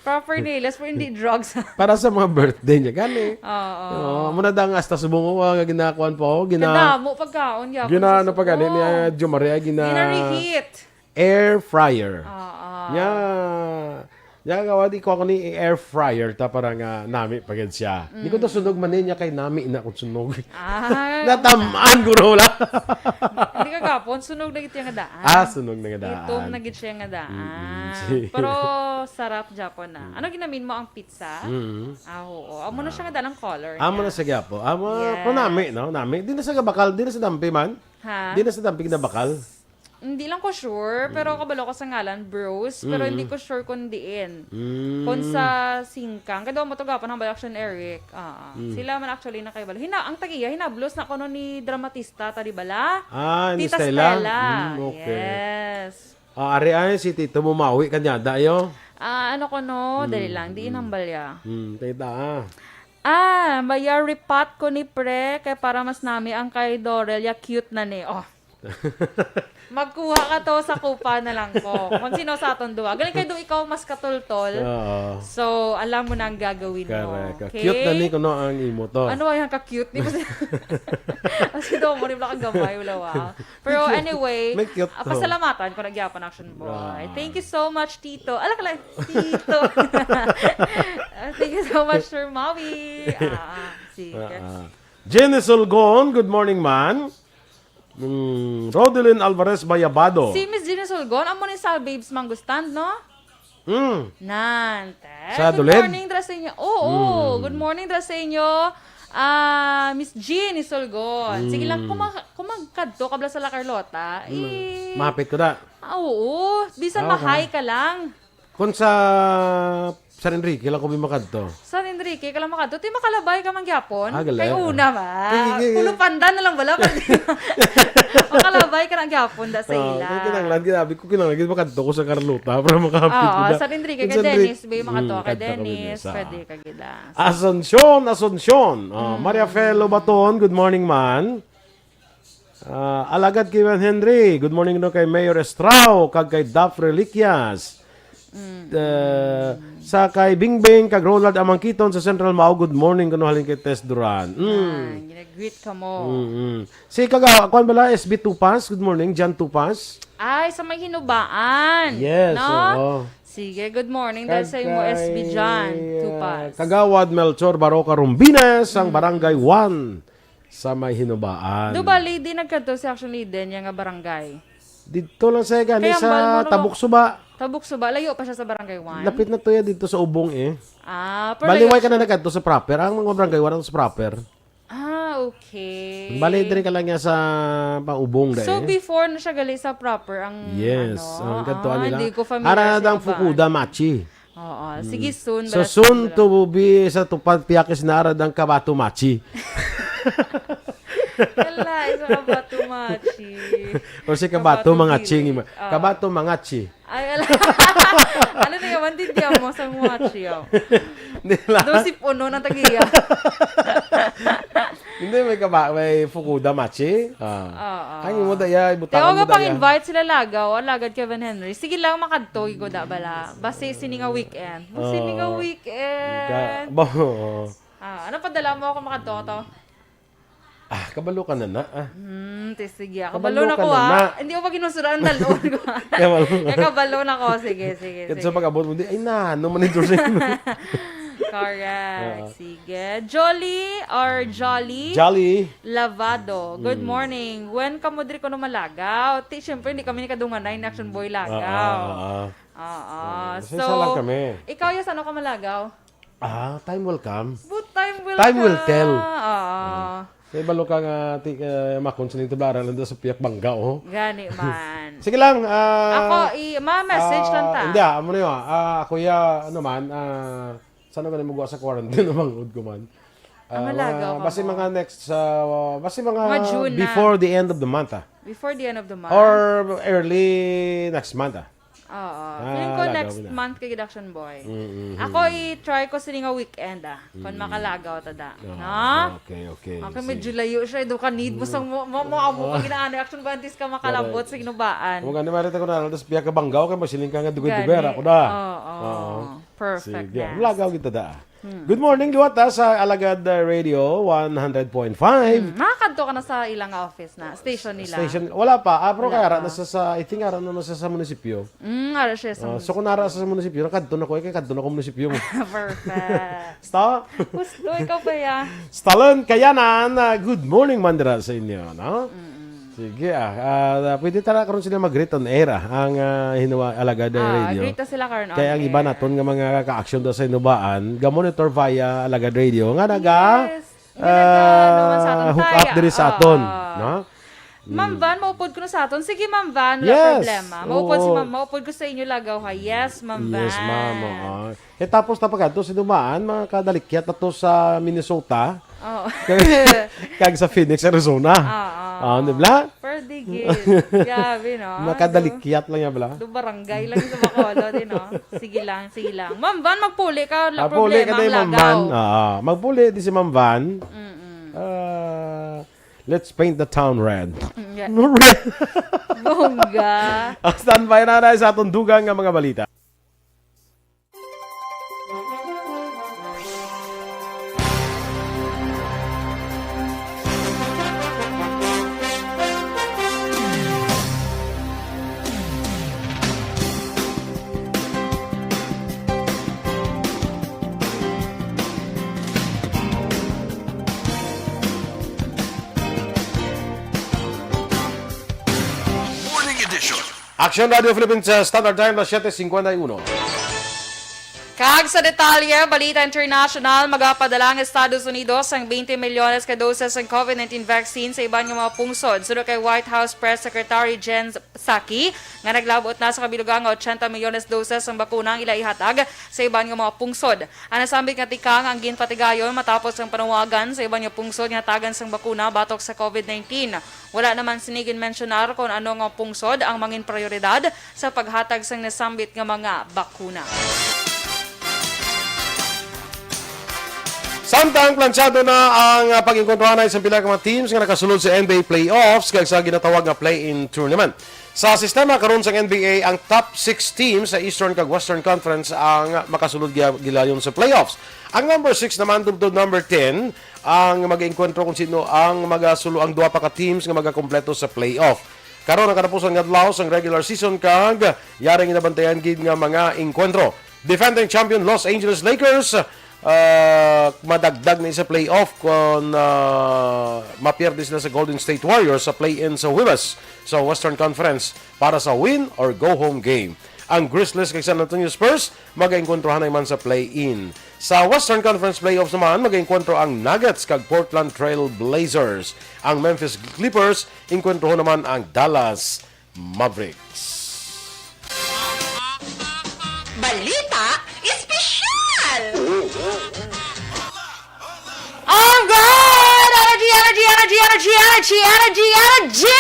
Paraphernalia, pero hindi drugs. Para sa mga birthday niya, gani. Oo. Oo, muna dang hasta subong ko, ah, nga ginakuan pa ako, gina- Kadamo pagkaon, gyapon gina-, sa ano pa gani, suko. Niya, Jomari, ay gina- Gina-reheat. Air fryer. Oo. Nya, nya gawa di ko ako ni air fryer ta para nga nami pa gid siya. Di ko to Mm. sunog man niya kay nami na kung sunog. Ah, Natamaan ko na wala. Hindi ka gapon, sunog na gid siya nga daan. Ah, sunog na nga daan. Itom na gid siya nga daan. Mm-mm, si- Pero sarap gyapon na. Mm. Ano ginamin mo ang pizza? Mm. Ah, oo. Amo na siya nga daan ang color Amo niya. Na sa gyapo. Amo, Yes. Pero nami, no? Nami. Di na sa gabakal, di na sa dampi man. Ha? Di na sa dampi na bakal. Hindi lang ko sure, pero Mm. kabalo ko sa ngalan, Bruce, pero Mm. hindi ko sure kung diin. Mm. Kung sa singkang. Kaya mo to gapon ang Action Eric. Ah, Mm. Sila man actually nakaibalo. Hina, ang tagiya, hinablos na kuno ni dramatista, ta di bala? Ah, ni Tita Stella? Stella. Mm, okay. Yes. Ah, ari ay si Tito Mumawi kanya, dayo? Ah, ano ko no? Mm, Dali lang, di mm. Inambal ya. Mm, tita, ah. Ah, maya repot ko ni pre, kay para mas nami ang kay Dorel, ya cute na ni. Oh. Magkuha ka to sa kupa na lang ko. Kung sino sa aton duha. Galing kay do ikaw mas katultol. Oo. So, alam mo na ang gagawin mo. Correct. Okay? Cute na ni kuno ang imo to. Ano ay ang ka-cute ni? Kasi daw mo rin lang ang gamay, wala wa. Pero May cute. Anyway, May cute ah, to. Pasalamatan ko na gyapon, Action Boy. Ah. Thank you so much, Tito. Ala ka lang, Tito. Ah, thank you so much, Sir Maui. Ah, ah, sige. Ah, ah. Jenny Solgon, good morning, man. Mm, Rodelyn Alvarez Bayabado. Si Miss Gina Solgon, amo ni sa Babes Mango Stand, no? Mm. Nan, te. Sa Good Duled? Morning, dra sa inyo. Oo, Mm. Good morning, dra sa inyo. Ah, Miss Jean ni Solgon. Sige lang, Mm. kuma-, kumagkadto ka bala sa La Carlota. Mm. Eh, Mahapit ko na. Ah, oo. Bisan Ah, okay. Mahay ka lang. Kung sa San Enrique lang ko bi makadto. San Enrique ka lang makadto. Ti makalabay ka man gyapon. Ah, gali. Kay una ba? Sige, sige. Pulo pandan na lang bala. Makalabay ka na gyapon da sa Ah, ila. Kay kinahanglan, grabe ko, kinahanglan, makadto ko sa Carlota para makahapit ko Oo, na. San Enrique, kay San Enrique. Dennis, bay, makadto Mm, ka, kadto kami Dennis. Sa Pwede ka gid, ah. Asuncion, Asuncion. Ah, Mm. Maria Fe Lobaton, good morning, man. Ah, Alagad Kevin Henry, good morning no kay Mayor Estrao, kag kay Daph Reliquias. Mm. Ah, sa kay Bingbing kag Ronald Amangkiton sa Central Mao, good morning kuno halin kay Tess Duran. Mm. Ah, gina-greet ka mo. Mm-mm. Si kaga-, kuan bala, S B Tupas, good morning, John Tupas. Ay, sa may Hinubaan. Yes, No? oo. Sige, good morning. Dahil Kag sa imo, kay, S B John ah, Tupas. Kagawad Melchor Baroca Rumbines, ang Mm. Barangay one. Sa may Hinubaan. Do bali, di nagkadto si Action Eden, yang nga barangay? Didto lang sa gani Kaya sa ang bal mo, no? Tabok Suba. Tabok Suba, layo pa siya sa barangay one? Lapit na to ya didto sa Ubong eh. Ah, pero Bali, layo way ka na siya. Nagkadto sa proper. Ang mga barangay one ang sa proper. Ah, okay. Bali, diri ka lang ya sa Paubong, So, dai. Before na siya gali sa proper ang Yes, ano, ang kadto ah, nila. Hindi ko familiar Ara sa dang Hinubaan. Fukuda Machi. Oo. Mm. Sige, soon, So, bala, soon soon, bala. To be sa Tupad Piyakis na ara dang Kabato Machi. Wala, isa Kabato Machi. O si Kabato Kabato Mangachi, Dili. Nga ma-, Ah. Kabato Mangachi. Ay, ala. Ano na yaman, di di mo sa Machi, oh. Nila. Doon si Puno ng tagiya. Hindi, may kaba-, may Fukuda Machi. Ah. Oo. Ay, mo da, ya, ibutangan Te, mo oga da, pang ya. Invite sila lagaw, alagad Kevin Henry. Sige lang, makadto, igo da bala. Basi sini nga weekend. Mo sini nga Oo. Weekend. Ka-, ba, oo. Ah, ano pa dala mo ako makadto to? Ah, kabalo ka na na, ah. Hmm, ti, sige, ah. Kabalo Kabalo na ka ko, na ah. na. Hindi ko pa ginusuran ang dalon ko. Kabalo na. Eh, kabalo na ko. Sige, sige, Kaya sige. sa pag-abot mo, di, "Ay na, ano man ito siya?" Correct. Ah. Sige. Jolly or Jolly? Jolly. Lavado. Good Mm. morning. When ka mo diri ko no malagaw? Ti, syempre, hindi kami ni kadunganay ni Action Boy Lagaw. Ah, ah, ah, ah. Oo. Ah, So, isa lang kami. ikaw, yes, ano ka malagaw? Ah, time will come. But time will Time will come. tell. Oo. Mm. Kay balo ka nga, ti-, eh, makon sining tublaran lang daw sa piyak bangga, oh. Gani man. Sige lang, ah, Ako, i-, ma-message lang ah, ta. hindi, ah, amo na yun, ah, ako ya, ano man, ah, saan naman yung magawa sa quarantine na mangod ko man? Ang Ah, alaga mga, ko basi mo. mga next, ah, basi mga Mga June na. before the end of the month, ah. Before the end of the month? Or early next month, ah. Oo. Ah, Feeling ko lagaw next na. month kay Action Boy. Mm, mm, Ako, mm. i-try ko sini nga weekend, ah. Kung Mm. makalagaw ta da. Ah, No? okay, okay. Okay, Sige. medyo layo siya. Do ka need mo Mm. sang mo, mo, mo, amo Oo. ka ginaano. Action Boy, antes ka makalabot Correct. sa Ginubaan. Kung ano, marita ko na, alas piyak ka banggaw, kay masiling ka nga dugay-dugay, Gani. ako na. Oo. Oo. Perfect Sige. na. Lagaw kita da. Hmm. Good morning, liwat, ah, sa Alagad, uh, Radio one hundred point five. Hmm, makakadto ka na sa ilang office na, station nila? Station, wala pa. Ah, pero Wala kaya ara pa. na sa, sa, I think ara na sa, sa munisipyo. Mm, ara siya sa Ah, so munisipyo. kung nara sa munisipyo, nakadto na ko, eh, kaya kadto na ko munisipyo mo. Perfect. Stop. Gusto, ikaw pa ya. Stalon Kayanan, ah, good morning man dira sa inyo, no? Mm-mm. Sige, ah. Ah, pwede tara karon sila mag-greet on air, ah, ang, ah, Hinuwa Alagad Ah, Radio. greet na sila karon on Kaya ang iba air. naton nga mga ka-action daw sa Hinubaan, ga-monitor via Alagad Radio. Nga naga, Yes. Nga naga, ano man sa aton, ah, hook up taya. diri sa aton, Oo. no? Ma'am Mm. Van, maupod ko na sa aton. Sige, Ma'am Van, wala Yes. problema. Maupod si Oo. Ma'am, maupod ko sa inyo lagaw, ha? Yes, Ma'am Yes, Van. ma'am. Oo. Eh, tapos tapos kadto sa Hinubaan, mga kadalikyat na to sa Minnesota. Oo. Kag sa Phoenix, Arizona. Oo. Ah, di ba? Pwede gid. Grabe, no? Makadalikyat lang yan, bla? Do barangay lang sa Bacolod, eh, no? Sige lang, sige lang. Ma'am Van, magpuli ka. Wala Ah, puli problema, ka ang din, Ma'am lagaw. Van. Ah, magpuli di si Ma'am Van. Mm-mm. Ah, let's paint the town red. Mm, yeah. Red. Bongga. Ah, standby na na sa atong dugang nga mga balita. Morning Edition. Action Radio Philippines, uh, Standard Time, las siete cincuenta y uno. Kag sa detalye, balita international, magapadala ang Estados Unidos sang twenty milyones ka doses sang COVID nineteen vaccine sa iban nga mga pungsod. Suno kay White House Press Secretary Jen Psaki, nga naglabot na sa kabilugan nga ochenta milyones doses ang bakuna ang ila ihatag sa iban nga mga pungsod. Ang nasambit nga tikang ang ginpatigayon matapos ang panawagan sa iban nga pungsod nga hatagan sang bakuna batok sa COVID nineteen. Wala naman sini ginmensyonar kon ano nga pungsod ang mangin prioridad sa paghatag sang nasambit nga mga bakuna. Samtang plansyado na ang, ah, pag-engkontrohanay sa pila ka mga teams nga nakasulod sa N B A playoffs kag sa ginatawag nga play-in tournament. Sa sistema karon sang N B A, ang top six teams sa Eastern kag Western Conference ang makasulod gi-, gilayon sa playoffs. Ang number six naman tubtob number ten ang mag-enkwentro kung sino ang magasulo ang duha pa ka teams nga magakompleto sa playoff. Karon ang katapusan nga adlaw sang regular season kag yari ginabantayan gid nga mga engkwentro. Defending champion Los Angeles Lakers, ah, madagdag na sa playoff kon, ah, mapierde sila sa Golden State Warriors sa play-in sa Huwebes sa Western Conference para sa win or go home game. Ang Grizzlies kag San Antonio Spurs magaengkwentro hanay man sa play-in. Sa Western Conference playoffs naman, magaengkwentro ang Nuggets kag Portland Trail Blazers. Ang Memphis Clippers engkwentro naman ang Dallas Mavericks. Balita Espesyal! All right! Energy, energy, energy, energy, energy, energy, energy,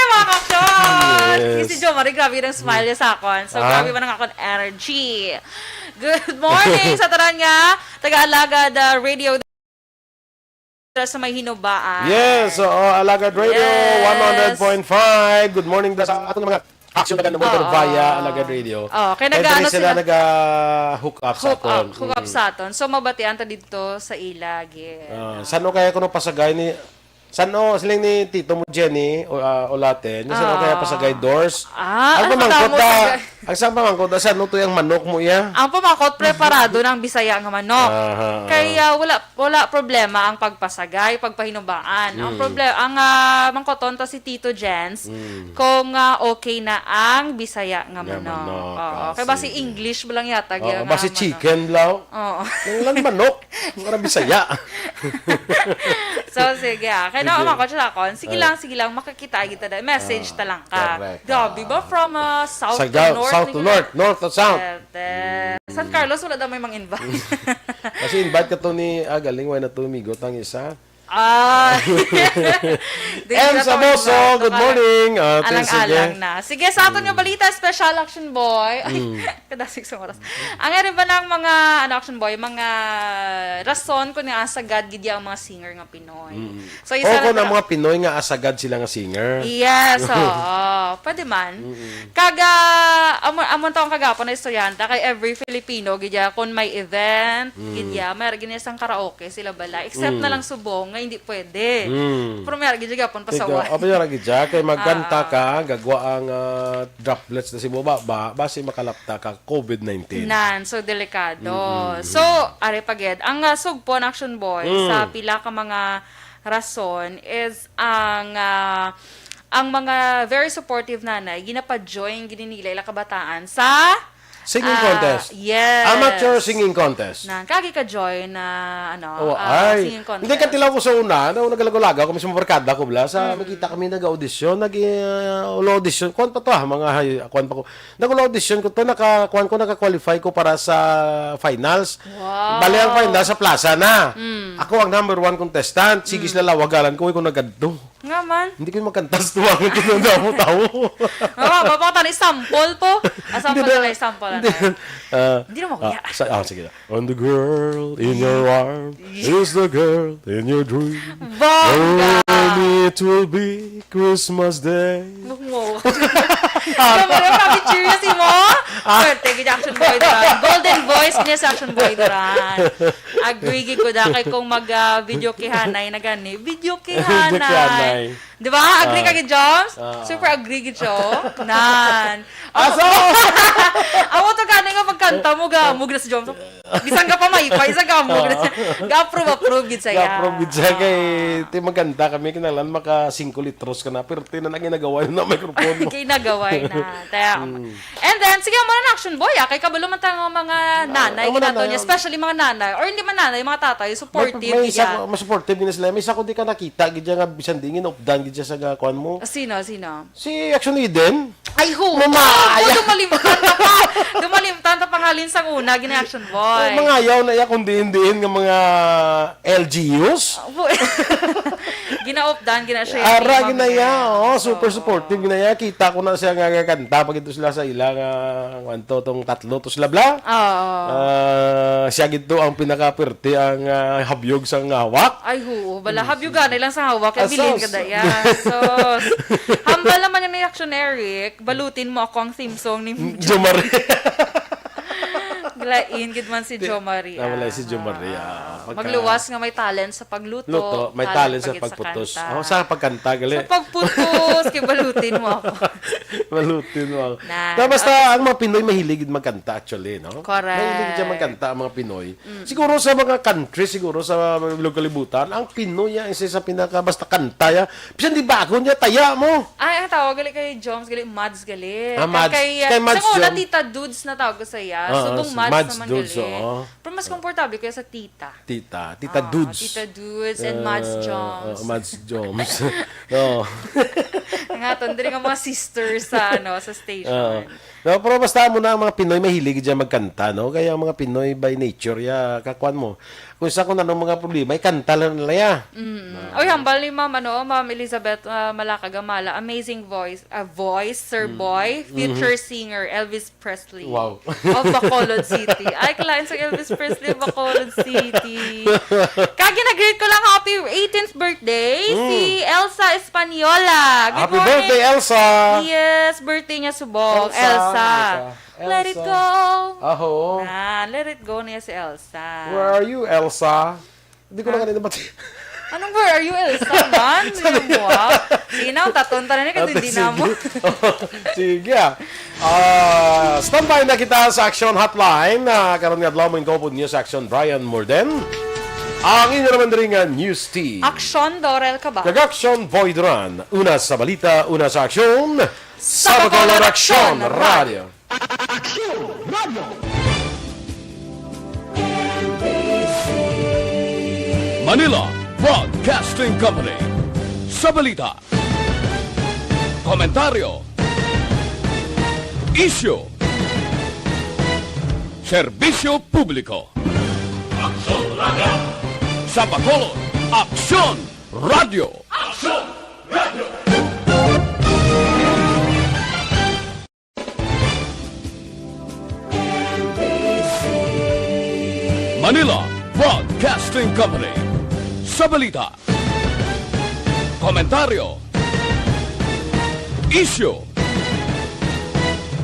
mga kakshot! Yes. Si Jo Marie, grabe yung smile niya sa akon. So, Ah? grabe man ang akon energy. Good morning sa tanan nga taga-alagad, ah, radio sa may Hinubaan. Yes, oo, Alagad Radio, Yes. one hundred point five. Good morning da sa aton mga Action na ganaman, pero Oo. via Alagad Radio. Oh, kay Kaya nagaano diri sila sila? Naga-hook up sa Hook aton. Up, hook up Mm. sa aton. So, mabatian ta didto sa ila, gid. Ah, saan o kaya kuno pasagay ni, saan o siling ni Tito mo, Jenny, o, ah, Olate? Ni saan o kaya Ah. pasagay, Dors? Ah, Ang ano pamangkot ka mo na, sa ang sa pamangkot na, saan o to yung manok mo iya? Ang pamangkot, preparado ng Bisaya nga manok. Aha, Kaya wala, wala problema ang pagpasagay, pagpahinubaan. Ang Mm. proble-, ang, ah, mangkoton to si Tito Jens, Mm. kung, ah, okay na ang Bisaya nga Nga manok. manok. Oo. Ah, Kaya ba si sige. English ba lang yata, Oo, gyud ba nga si manok? Chicken, blaw? Oo. Yung lang manok. Para Bisaya. So, sige, ah. Kaya Sige. na, umakot siya akon. Sige Ah. lang, sige lang. Makakita kita na. Message Ah, ta lang ka. correct. Grabe ba? Ah. From, ah, south Sa to ga-, north, south to north, north to south. Swerte. Mm. San Carlos, wala daw may mang invite. Kasi invite ka to ni, ah, galing, why na to, amigo, tang isa? Ah. Di M na to, Samoso, invite. good Ito ka lang. morning. Ah, ito, Alang-alang sige. na. Sige, sa aton nga Mm. balita, special action boy. Ay, Mm. kadasig sa oras. Ang eri ba ng mga, ano, action boy, mga rason kung nga sagad gid ang mga singer nga Pinoy. Mm. So, isa O na kung ang tara- mga Pinoy nga asagad sila nga singer. Yes, oo. Pwede man. Mm-mm. Kaga, amo, amo to ang kagapon na istorya, ta, kay every Filipino, gid ya, kung may event, Mm. gid ya, may gid sang karaoke sila bala. Except Mm. na lang subong nga hindi pwede. Mm. Pero may gid ya gapon Tiga, pasaway. Apa yung gid ya? Kay magkanta Ah. ka, gagwa ang, ah, droplets na si baba, ba, basi makalapta ka COVID nineteen. Nan, so delikado. Mm-mm. So, are pa gid, ang, ah, sugpon, action boy, Mm. sa pila ka mga rason is ang, ah, ang mga very supportive nanay, ginapa-join gid nila ila kabataan sa, Singing ah, contest. Yes. Amateur singing contest. Nan, kagi ka-join na, ano, Oh, ah, ay. singing Hindi, contest. katilaw ko sa una, na nagalago-lago kami sa mga barkada ko, bla, sa Mm. makita kami nag-audition, nag, uh, audition, kuwan pa to, ah, mga hay-, kuwan pa ko. Nag-audition ko to, naka, kuwan ko, naka-qualify ko para sa finals. Wow. Bali ang final sa plaza na. Mm. Ako ang number one contestant. Sige Mm. sila lawagalan ko, ako nagadto. Nga man. Hindi ko magkanta sa tuwangan ko ng damo tao. Oo, mapakita ni sample po. Ah, sample Hindi na, na, sample na. hindi. Ah, Hindi na makuya. ah, sa, ah, sige na. And the girl in your arms is the girl in your dream. Bongga! And it will be Christmas Day. Mo. Ikaw mo rin, kami cheery si mo? Ah. Swerte, gid action boy Duran. Golden voice niya sa action boy Duran. Agree gid ko da kay kung mag, ah, video kay Hanay na gani. Video kay Video kay Hanay. Hanay. Di ba? Agree ka Ah. gid, Joms? Ah. Super agree gid siya, oh. Nan. Ah, so Amo to gani nga pagkanta mo, ga, mo gid si Joms. Bisan ka pa may pa, isa ka mo. Ah. Ga-approve, approve gid siya. Ga-approve gid siya kay Ah. ti maganda kami, kinahanglan maka singko litros ka na, pero ti na ginagaway na microphone mo. Ginagaway na. Taya. Mm. And then, sige, mo na action boy, ah, kay kabalo man ta nga mga Ah, nanay, ang mga ginato niya, nanay, especially mga nanay, or hindi man nanay, mga tatay, supportive May, may isa gid ko, yan. Mas supportive gid sila. May isa ko di ka nakita, gid siya nga bisan di ginaupdan, gid siya sa ga-, kuwan mo. Sino, sino? Si Action Eden. Ay, ho. Mamaya. Oh, dumalimtan na pa. Dumalimtan na pangalan sang una, gina-action boy. Ay, mga ayaw na iya kung diin-diin nga mga L G Us. Ah, bu-, ginaupdan, gina-share Ara, ni Ma'am ginaya. Yen. Oh, super Oo. supportive, ginaya. Kita ko na siya nga, nga kanta. Pag ito sila sa ila nga, kwanto, tong tatlo, to sila, bla? Oo. Ah, siya gid to ang pinakaperte ang, ah, habyog sa nga hawak. Ay, ho. Bala, Mm. habyogan na lang sa hawak. Kaya Asos. bilin ka da, yeah. So, hambal naman yung reaction, Eric. Balutin mo ako ang theme song ni Mm, Jo Marie. Glain, gid man si Di-, Jo Marie, ah, wala si Jo ah, Marie, ah. ah. Pagka Magluwas nga may talent sa pagluto, Luto, may talent talent pa sa gid sa pagputos. kanta. Oh, sa pagkanta, gali. Sa pagputos, kay balutin mo ako. Balutin mo ako. Na, Na basta okay. ang mga Pinoy mahilig gid magkanta, actually, no? Correct. Mahilig gid magkanta ang mga Pinoy. Mm. Siguro sa mga country, siguro sa bilog kalibutan, ang Pinoy ang isa sa pinaka, basta kanta, ya. Bisan di ba ako niya, taya mo? Ay, ang tawag gali kay Joms, gali Mads gali. Ah, Mads. Kay, Kay Mads sa una, Joms. Tita Dudes na tawag ko sa iya. Ah, Subong si Mads Mads naman Dudes, gali. Oo. Pero mas komportable ko sa tita. Tita. Tita Ah, Dudes. Tita Dudes and Mads Ah, Joms. oh, Mads Joms. Oo. Nga, to, diri nga mga sisters sa, ano, sa station. Oo. No, pero basta mo na ang mga Pinoy mahilig dyan magkanta, no? Kaya ang mga Pinoy by nature, ya, kakuan mo. Kung sa kung anong mga problema, ikanta lang nila, ya. Mm. Ah. Oy, hambal ni Ma'am, ano, Ma'am Elizabeth, ah, Malaca Gamala, amazing voice, ah, voice, Sir Mm. Boy, Mm-hmm. future singer, Elvis Presley Wow. of Bacolod City. Ay, kalain sa Elvis Presley of Bacolod City. Kagi na-greet ko lang, happy eighteenth birthday, Mm. si Elsa Española. Good Happy Birthday, Elsa! Yes, birthday niya subong. Elsa, Elsa. Elsa. Let it go. Aho. Ah, let it go niya si Elsa. Where are you, Elsa? Hindi ko na kanina pati. Anong where are you, Elsa? Man, hindi mo ah. Sige na, taton tanan ni Ate, hindi na mo. Sige. Sige, ah. Ah, standby na kita sa Action Hotline. Ah, karon nga adlaw, mo ingkopod niyo sa Action Brian Morden. Ang inyo naman diri nga News Team. Aksyon, Dorel Cabal. Kag Action Boy Duran. Una sa balita, una sa aksyon. Sa Bacolod Aksyon Radio. Manila Broadcasting Company. Sa balita, komentaryo, isyu, serbisyo publiko. Sa Bacolod, Aksyon Radio. Manila Broadcasting Company. Sa balita, komentaryo, isyu,